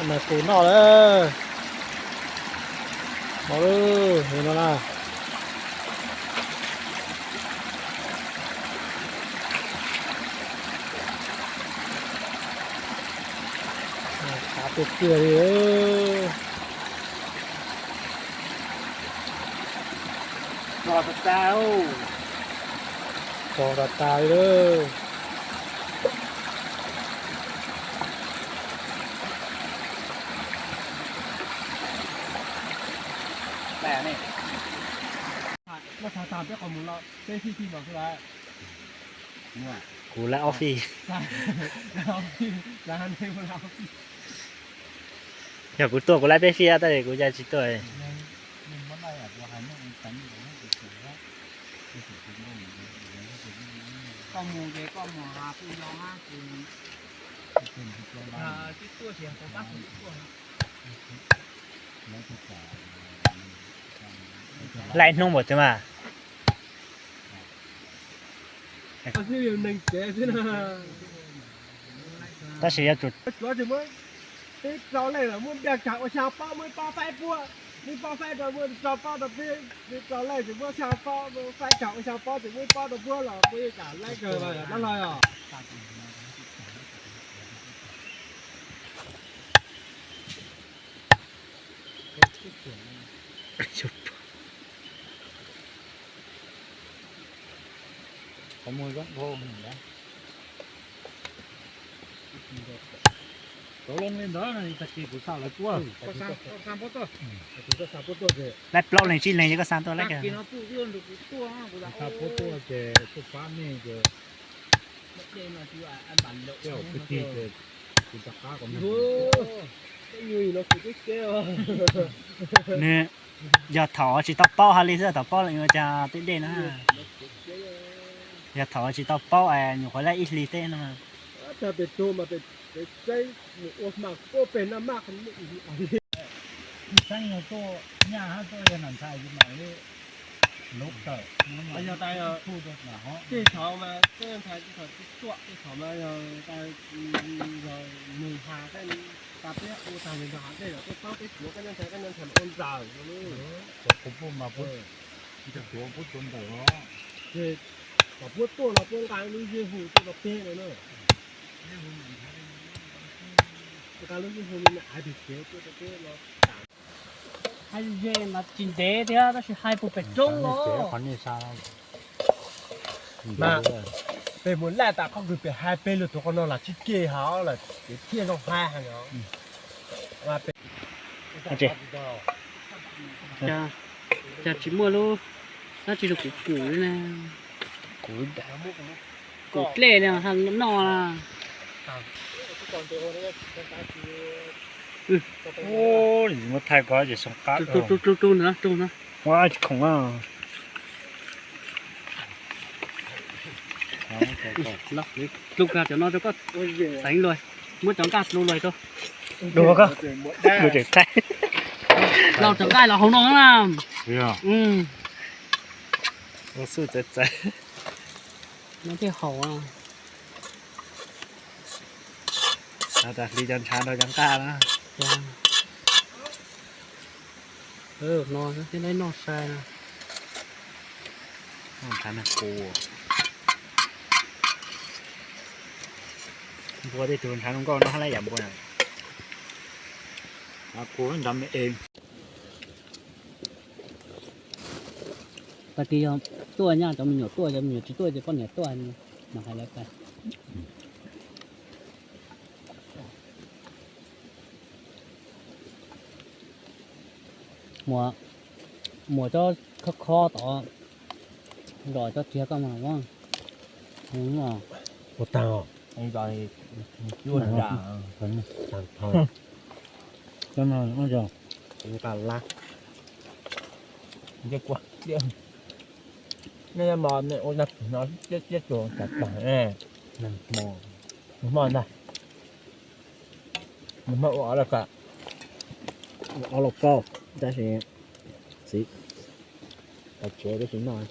Mas tus noj lawm. Noj lawm, no na. Xav tiag tiag li. Tso tas tas li lawm. Kuv lab ob fij. Yog kuv tuaj kuv lab peb fij tab sis kuv cas tsis tuaj. Laij hnub npaum twg mas. Tab sis yuav tsum, peb rau leej lawm muab npiaj kag ua xya pob, muab ib pob faib puab, muab ib pob faib rau, muab rau pob rau peb, peb rau leej ces muab xya pob, faib kag ua xya pob ces muab ib pob rau puab los puab yeej kam laib kawg los yog dab laug os. Laib plaub leeg tsib leeg ces koj xa tuaj laib kawg. Nws yog thaum tsis tau paub hais li xwb, thaum paub lawm yuav cas tej dej na. Yog thaum tsis tau paub es nyuam qhuav laij ib hlis tej no. Yog tas tej thaum mas tej ntxhais tsis txhob tsis tuaj, tej thaum mas yog tas nws has tej tas peb ua tag nws nrog has tej los peb paub peb tuav koj nyab ntxhais, koj nyab ntxhais mas ua nrawm no. Kuv puj mas puab, kuv puab tuav ntawm os. Ces kom puab tuaj los puab nqa lub yeeb hu tuaj rau peb no na. Nqa lub yeeb hu li na, aiv pem kev tuaj rau peb no. Hais ze mas tsis ntev thiab tab sis hais puas pem roob los. Mas peb mus laij tas qhov kws pem hais peb lug tuav qhov no los tsis ke hov lawm ces thiaj zoo hais heev os. Cas tsis muaj lub dab tsi rau kuv pum li na. Kuv dlej li ha noj na. Muab thaij ko ces xoo qab. Rub rub rub rub na, rub na. Ua khoom na. Dlu kiag cov no rau koj xeev luag, muab cov nkaj dlu luag rau. Dua koj, dua tseem thaij. Los cov nkaj los hauv no na. Ua xub txawv txawv. No thiaj haum. Hli cov ntshav nrog cov nqaj na. No thiaj laib noj sai na. Noj ntshav nag ku. Npua tej tug ntshav zoo nkauj no hab lab yam npua na. Ntshav ku nrov me e. Tag kis yog tuaj nyaj cov me nyuam tuaj, cov me nyuam tsis tuaj ces poj niam tuaj mas hais lawv tas. Muas, muas cov khob khob tod, zom cov txiag koj mas. Ua tag os. Cov no, nqa lab. Nej ua no, nej ua no, nej ua no, nej ua no, nej ua no, nws hmo ntag. Nws hmo ua ob lauj kaub, ua ob lauj kaub, tab sis txiv tsis noj.